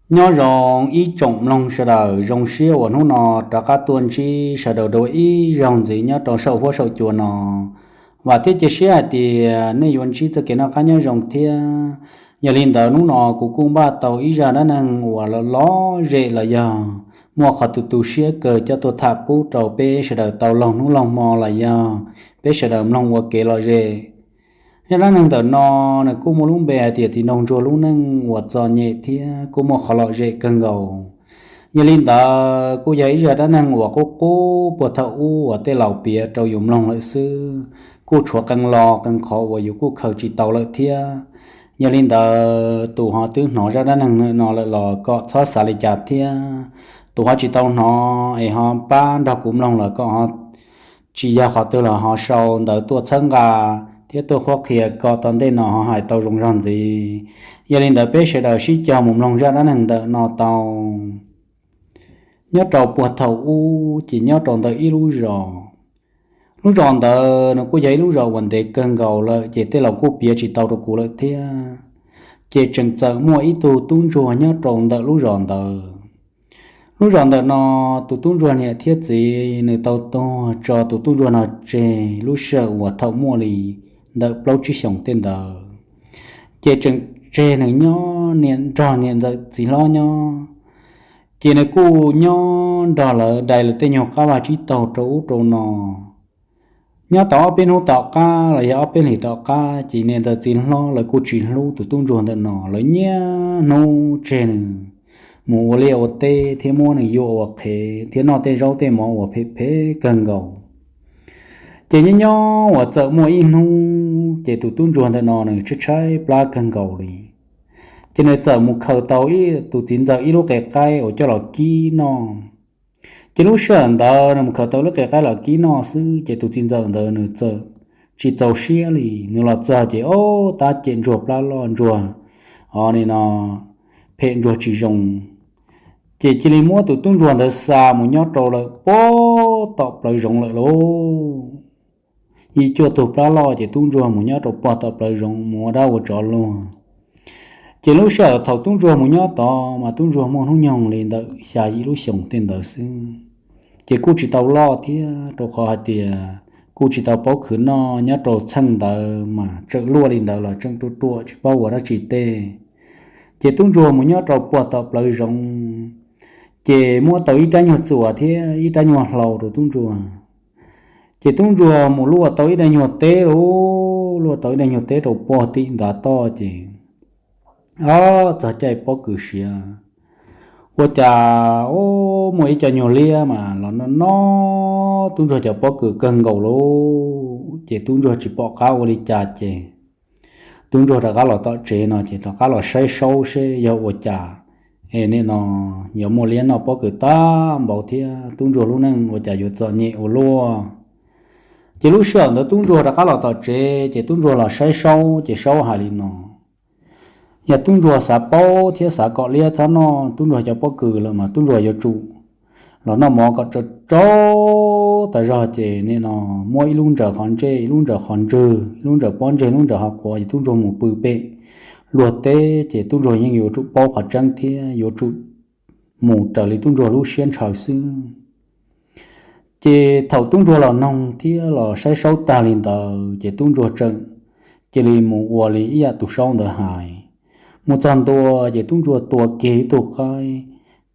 Nyob zoo ib tsoom mloog sawv daws, zoo siab uas hnub no rov qab tuaj ntsib sawv daws dua ib zaug ntxiv nyob rau saum huab saum cua no. Vam thiab cia siab hais tias nej yuav ntsib txoj kev noj qab nyob zoo thiab. Yog li ntawd hnub no kuv kuj npaj tau ib zaj dab neeg uas lom zem los yog muaj qhov tu tu siab kawg coj tuaj tham pub rau peb sawv daws tau laug hnub laug hmo los yog peb sawv daws mloog ua kev lom zem. Zaj dab neeg ntawm no nws kuj muaj lub npe hais tias txiv nraug ntsuag lub neej uas txom nyem thiab kuj muaj qhov lom zem kawg nkaus. Yog li ntawd kuj yog ib zaj dab neeg uas qub qub puag thaum ub uas tej laus piav rau yus mloog lawm xwb, kuj tshuav qee lo qee qhov uas yus kuj khaws tsis tau lawm thiab. Yog li ntawd tus ho twb hnov zaj dab neeg no lawm los kom txhob xav li cas thiab, tus ho tsis tau hnov es ho pab nrog kuv mloog los kom ho tsis yog qhov twg los ho sau ntawv tuaj txhawb nqa thiab tuaj qhuab qhia kom tom ntej no ho hais tau zoo zog ntxiv. Yog li ntawd peb sawv daws sib cog mus mloog zaj dab neeg ntawm no tau. Nyob rau puag thaum ub ces nyob rau ntawm ib lub zos. Lub zos ntawd nws kuj yog ib lub zos uas ntev kawg nkaus lawm ces tej laus kuj piav tsis tau rau kuv lawm thiab. Ces tseem txawm muaj ib tug tub ntsuag nyob rau ntawm lub zos ntawd. Lub zos ntawm no tus tub ntsuag niam thiab txiv nws tau tuag tso tus tub ntsuag no tseg lub sij hawm uas thaum muaj li ntawm plaub tsib xyoos tej ntawd. Ces tseem tseg nws nyob niam nrog niam ntxawm txiv hlob nyob. Ces nws kuj nyob nrog lawv dai lawv tej nyuag qab vaj tsib taug rau ub rau no. Nyob tau ob peb hnub tom qab los yog ob peb hlis tom qab ces niam ntxawm txiv hlob lawv kuj tsis hlub tus tub ntsuag ntawm no, lawv niaj hnub tseg nws mus ua liaj ua teb thiab muab nws yuam ua qhev thiab noj tej zaub tej mov uas phem phem kawg nkaus. Ces nyob nyob uas txawm muaj ib hnub ces tus tub ntsuag ntawm no nws tshaib tshaib plab kawg nkaus li. Ces nws txawm mus khaws tau tus txiv ntxawm ib lub qe qaib uas coj los kib noj. Ces lub sij hawm ntawd nws mus khaws tau lub qe qaib los kib noj xwb ces tus txiv ntxawm ntawd nws txawm tsis txaus siab li, nws los txog ces ob tab cem ntsuag plab loj ntsuag, o nim no phem ntsuag tsis zoo. Ces cia li muab tus tub ntsuag ntawd xa mus nyob rau lawm pog tom plawv zoov lawm lauj. Yim cuaj tug plab loj ces tub ntsuag mus nyob rau pog tom plawv zoov mus ua dab ua tsov luag. Ces lub sij hawm thaum tub ntsuag mus nyob tod mas tub ntsuag muaj hnub nyoog li ntawm xya yim lub xyoos tej ntawd xwb. Ces kuj tsis tau loj thiab rau qhov hais tias kuj tsis tau paub khwv noj, nyob rau txheej ntawd mas tseem luaj li ntawd los tseem ruam ruam tsis paub ua dab tsi tej. Ces tub ntsuag mus nyob rau puag tom plawv zoov, ces muab tau ib rab nyuag txuas thiab ib rab nyuag hlau rau tub ntsuag. Ces tub ntsuag mus luaj tau ib daim nyuag teb lauj, luaj tau ib daim nyuag teb rau puag tim ntav toj ces, o, txog caij pob kws siav, ua cas, o, muaj ib co nyuag liab mas los noj noj tub ntsuag cov pob kws kawg nkaus lauj. Ces tub ntsuag tsis pom qab ua li cas ces tub ntsuag rov qab los tom tsev no ces rov qab los saib saub seb yog ua cas es nim no yuav muaj liab noj pob kws tag npaum thiab tub ntsuag lub neej ua cas yuav txom nyem ua luaj. Ces lub sij hawm ntawd tub ntsuag rov qab los tom tsev ces tub ntsuag los saib saub ces saub hais li no, yog tub ntsuag xav paub thiab xav kom liab txhob noj tub ntsuag cov pob kws lawm mas tub ntsuag yuav tsum los noj mov kom tsau tsau tas zog ces nim no muab ib lub ntsaws qhov ntsej, ib lub ntsaws qhov ntswg, ib lub ntsaws pob ntseg, ib lub ntsaws hauv quav ces tub ntsuag mus pw pem luag teb ces tub ntsuag yeej yuav tsum paub qhov tseeb thiab yuav tsum mus raws li tub ntsuag lub siab ntshaw xwb. Ces thaum tub ntsuag los noog thiab los saib saub tag li ntawd ces tub ntsuag tseem cia li mus ua li ib yam tus saub ntawd hais. Mus txog ntua ces tub ntsuag tua kiag ib tug qaib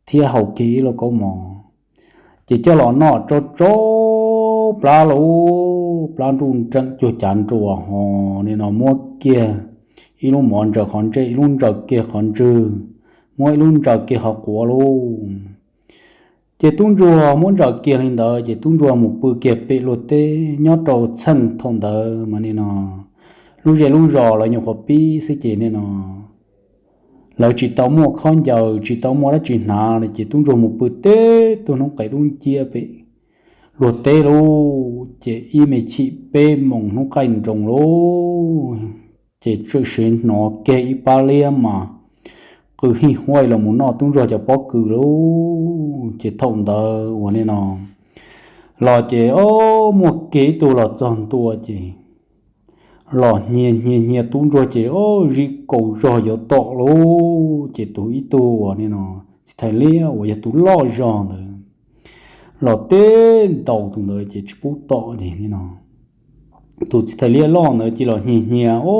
thiab haus kiag ib lauj kaub mov, ces coj los noj tsau tsau plab lauj, plab nruj nreem cuag cav nruas ho nim no muab kiag ib lub mov ntsaws qhov ntsej, ib lub ntsaws kiag qhov ntswg, muab ib lub ntsaws kiag qhov quav lauj. Ces tub ntsuag muab ntsaws kiag li ntawd ces tub ntsuag mus pw kiag pem luag teb. Nyob rau txheej thaum ntawd mas nim no lub zej lub zos lawv nyuam qhuav pib xwb ces nim no lawv tsis tau muaj khaub ncaws, tsis tau muaj dab tsi hnav li ces tub ntsuag mus pw teb tug hnub qaij dub nciab pem luag teb lauj. Ces ib me chim peb moos hnub qaij nroos lauj, ces txawm sim hnov kiag ib pab liab mas qw hij huaj los mus noj tub ntsuag cov pob kws lauj. Ces thaum ntawd uas nim no los ces o, muaj kiag ib tug los txog ntua ces los hnia hnia hnia tub ntsuag ces o, zim kaus zog yuav tom lauj. Ces tus ib tug uas nim no txiv thais liab uas yog tus loj zog ntawd los teb ntaus tus ntawd ces tsis pub tom ces nim no tus txiv thais liab loj ntawd cia li los hnia hnia o,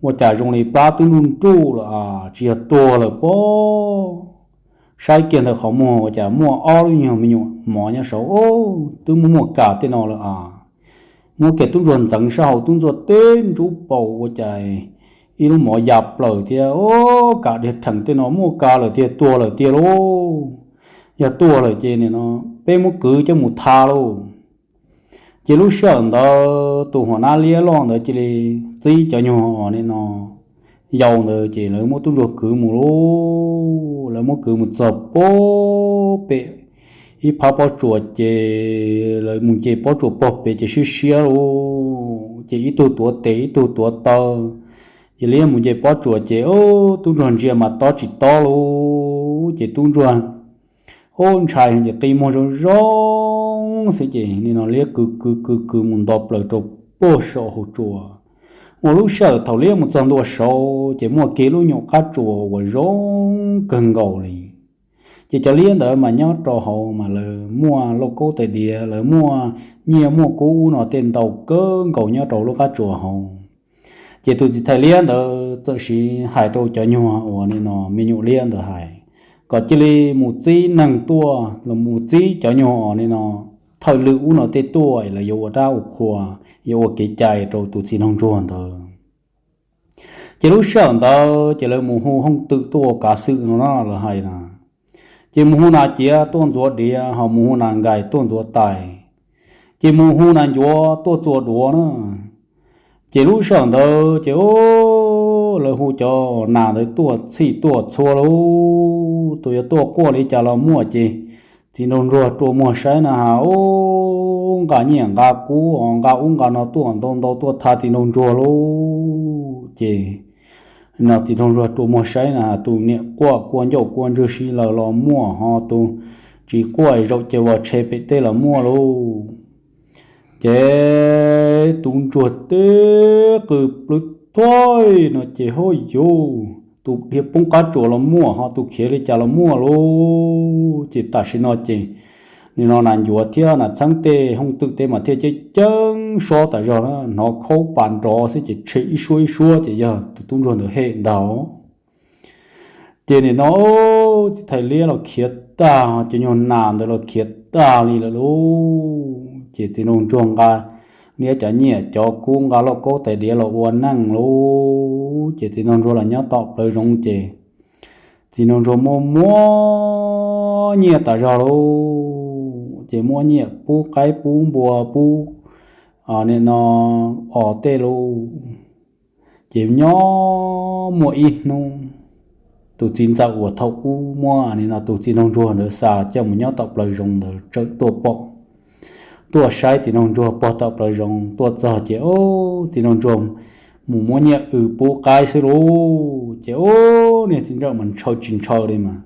ua cas zoo li plab twb nruj nruj lawm a, tsis yog tuag lawm pob. Saib kiag ntawm qhov muag ua cas muaj ob lub nyuag me nyuam mov nyob saud o, twb muaj muaj kas tej no lawm a. Muab kiag tub ntsuag ntxeev sab hauv, tub ntsuag teb ntsub paus ua cas ib lub mov ya plaws thiab o, kas dhia rhees tej no muaj kas lawm tiag, tuag lawm tiag lauj. Yog tuag lawm ces nim no peb muab kwv coj mus tha lauj. Ces lub sij hawm ntawd tus huam nab liab loj ntawd cia li txib cov nyuag nim no yau ntawd ces lawv muab tub ntsuag kwv mus lauj. Lawv muab kwv mus txog pem ib phab pob tsuas ces lawv mus nce pob tsuas pog pem ces siab siab lauj. Ces ib tug tuav tes ib tug tuav taw, ces liab mus nce pob tsuas ces tub ntsuag ntsia mas tob tsis tob lauj. Ces tub ntsuag ub ntshai ces qi muag zoo zoo xwb ces nim no liab kwv kwv kwv kwv mus nto plaws rau puag saum hauv tsua. Ua lub sij hawm thaum liab mus txog ntua saud ces muaj kiag lub nyuam qab tsuas uas zoo kawg nkaus li. Ces cov liab ntawd mas nyob rau hauv mas lawv muaj lauj kaub tais diav, lawv muaj nyiaj muaj kub ub no tej ntau kawg nkaus nyob rau lub qab tsuas hauv. Ces tus txiv thais liab ntawd txawm siv hais rau cov nyuag uas nim no me nyuam liab ntawd hais kom cia li mus txib neeg tuaj los mus txib cov nyuag uas nim no thawj lwm ub no tej tuaj, lawv yuav ua dab ua qhua, yuav ua kev cai rau tus txiv nraug ntsuag ntawd. Ces lub sij hawm ntawd ces lawv mus hu hooj twm tuaj ua kav xwm no na, lawv hais na. Ces mus hu nas ciav tuaj ntxuav diav, ho mus hu nas nkais tuaj ntxuav tais, ces mus hu nas ncuav tuaj txua duav na. Ces lub sij hawm ntawd ces lawv hu cov nas ntawd tuaj txhij tuaj txhua lauj, tus yuav tuaj quaj li cas los muaj. Ces txiv nraug ntsuag rua muag saib na has, ub, nqa nyiaj nqa kub nqa ub nqa no tuaj ntau ntau tuaj tha txiv nraug ntsuag lauj. Ces no txiv nraug ntsuag rua muag saib na has, tus niam quaj kua ncauj kua ntswg si lawm los muaj, ho tus tsis quaj zaum ces vos tshe pem teb los muaj lauj. Ces tus ntsuag teb qw plwb thuaij no ces hauj yus, tus dhia poob qab tsuas los muaj, ho tus khiav li cas los muaj lauj. Ces tam sim no ces nim no nas ncuav thiab nas txheeb tej hooj twm tej mas thiaj ceeb ceeb sob tas zog na, hnov khaub pas nrov xwb ces tshem ib suab ib suab ces yog tus tub ntsuag ntawd hem ntag. Ces nim no txiv thais liab los khiav tag, cov nyuag nas ntawd los khiav tag li lawm lauj. Ces txiv nraug ntsuag nqa liab cov nyiaj cov kub nqa lauj kaub tais diav los ua neej lauj. Ces txiv nraug ntsuag los nyob tom plawv zoov ces txiv nraug ntsuag muaj muaj nyiaj tas zog lauj. Ces muaj nyiaj pub qaib pub npua pub nim no os tej lauj. Ces nyob muaj ib hnub, tus txiv ntxawm uas thaum ub muab nim no tus txiv nraug ntsuag ntawd xa coj mus nyob tom plawv zoov ntawd txawm tuaj pom, tuaj saib txiv nraug ntsuag pog tom plawv zoov. Tuaj txog ces, o, txiv nraug ntsuag mus muab nyiaj w pub qaib xwb lauj. Ces, o, niag txiv ntxawm mas ntshaw tsis ntshaw li mas,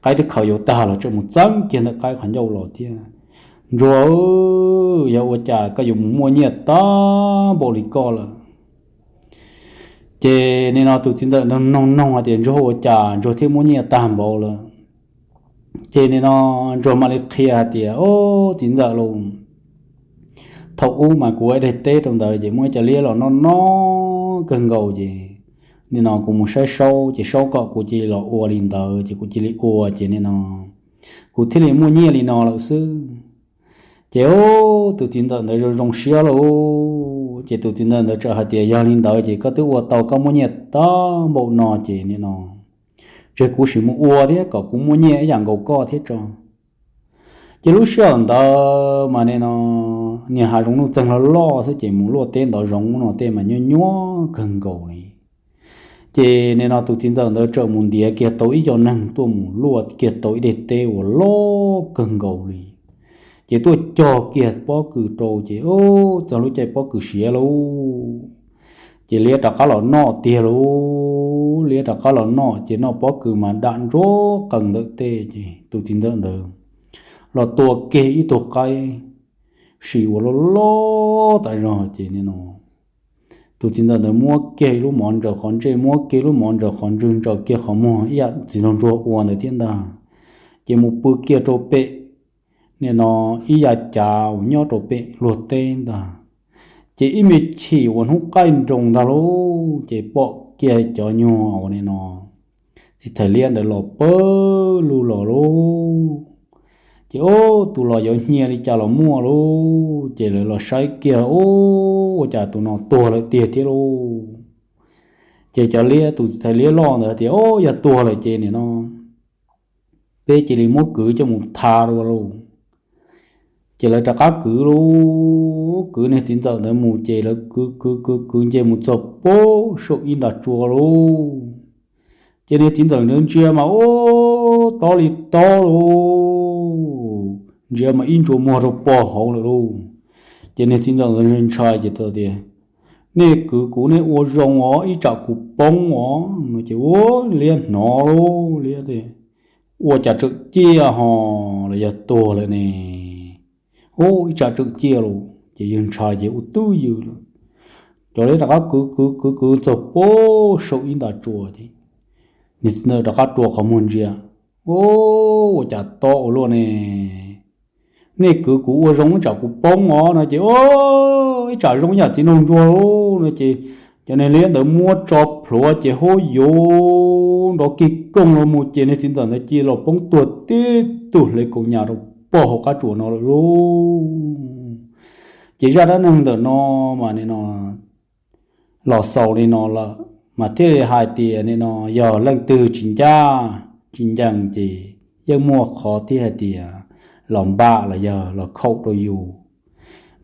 qaib twb khaws yuav tag los tseem mus txeeb kiag ntawm qaib qhov ncauj los thiab. Ntsuag, yog ua cas koj yuav mus muaj nyiaj tag npaum li koj lawm? Ces nim no tus txiv ntxawm noog noog hais tias, ntsuag ua cas ntsuag thiaj muaj nyiaj tag npaum lawm? Ces nim no ntsuag mam li qhia hais tias, o, txiv ntxawm lauj, thaum ub mas kuv ua ib daim teb rau ntawd ces muaj ib co liab los noj noj kawg nkaus ces nim no kuv mus saib saub ces saub kom kuv cia li los ua li ntawd ces kuv cia li ua ces nim no kuv thiaj li muaj nyiaj li no lawm xwb. Ces, o, tus txiv ntxawm ntawd zoo zoo siab lauj. Ces tus txiv ntxawm ntawd txawm hais tias, yog li ntawd ces koj twb ua tau koj muaj nyiaj tag npaum no ces nim no tseg kuv sim mus ua thiab kom kuv muaj nyiaj ib yam nkaus koj thiab tso. Ces lub sij hawm ntawd mas nim no niag hav zoov nuj txeeg loj loj xwb ces mus luaj teb ntov zoov no tej mas nyuaj nyuaj kawg nkaus li. Ces nim no tus txiv ntxawm ntawd txawm mus ntiav kiag tau ib co neeg tuaj mus luaj kiag tau ib daim teb uas loj kawg nkaus li. Ces tuaj cog kiag pob kws rau ces, o, txog lub caij pob kws siav lauj. Ces liab rov qab los noj tiag lauj. Liab rov qab los noj ces noj pob kws mas dam ntsuab qees ntawm tej ces tus txiv ntxawm ntawd los tua kiag ib tug qaib sim uas loj loj tas zog ces nim no tus txiv ntxawm ntawd muab kiag ib lub mov ntsaws qhov ntsej, muab kiag lub mov ntsaws qhov ntswg, ntsaws kiag qhov muag ib yam txiv nraug ntsuag ua ntawd thiab ntag. Ces mus pw kiag rau pem, nim no ib yav cav uas nyob rau pem luag teb ntag. Ces ib me chim uas hnub qaij nroos ntag lauj, ces pom kiag cov nyuag uas nim no txiv thais liab ntawd los pawg lug los lauj. Ces ub, tus los yuav hnyiab li cas los muaj lauj. Ces lawv los saib kiag, ub, ua cas tus no tuag lawm tiag thiab lauj. Ces cov liab, tus txiv thais liab loj ntawd tias, Ub, yog tuag lawm ces nim no peb cia li muab kwv coj mus tha dua lauj. Ces lawv rov qab kwv lauj, kwv niag txiv ntxawm ntawd mus ces lawv kwv kwv kwv kwv nce mus txog pem saum ib nta tsua lauj. Ces niag txiv ntxawm ntawd ntsia mas ub, tob li tob lauj, ntsia mas ib ntsuas muag rau pog hauv lawm lauj. Ces niag txiv ntxawm ntawd ntshai ces tias, Nej kwv kuv nej ua zoo os, ib tsam kuv poob os no. Ces ub, liab hnov lauj, liab tias, Ua cas tseem ciaj ho, los yog tuag lawm ne? Ub, ib tsam tseem ciaj lauj. Ces yawg ntshai ces ua twj ywm lawm. Cov liab rov qab kwv kwv kwv kwv txog pem saum ib nta tsua ces niag txiv ntxawm rov qab rua qhov muag ntsia. Ub, ua cas tob ua luaj ne? Nej kwv kuv ua zoo ib tsam kuv poob os no ces, Ub, ib tsam zoo yam txiv nraug ntsuag lauj no ces cov niag liab ntawd muab tso plhuav ces hub yuv nrov kig koog los mus ces niag txiv ntxawm ntawd cia li los poob tuag tib tug hle kaus nyas rau pog hauv qab tsuas no lawm lauj. Ces zaj dab neeg ntawm no mas nim no los xaus li no lawm mas thiaj li hais tias nim no yog leej twg tsis ncaj tsis ncees ces yeej muaj qhov thiaj hais tias los npam los yog los khaum rau yus.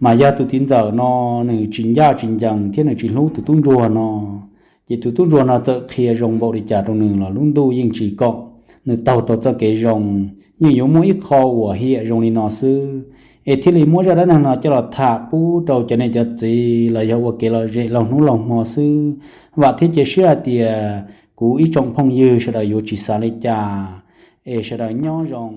Mas yog tus txiv ntxawm no nws tsis ncaj tsis ncees thiab nws tsis hlub tus tub ntsuag no, ces tus tub ntsuag no txawm qhia zoo npaum li cas rau nws los lub ntuj yeej tsis kom nws taug tau txoj kev zoo, yeej yuav muaj ib qho uas hiam zoo li no xwb. Es thiaj li muab zaj dab neeg no coj los tham pub rau cov niam cov txiv los yog ua kev lom zem laug hnub laug hmo xwb. Vam thiab cia siab hais tias kuv ib tsoom phooj ywg sawv daws yuav tsis xav li cas, es sawv daws nyob zoo.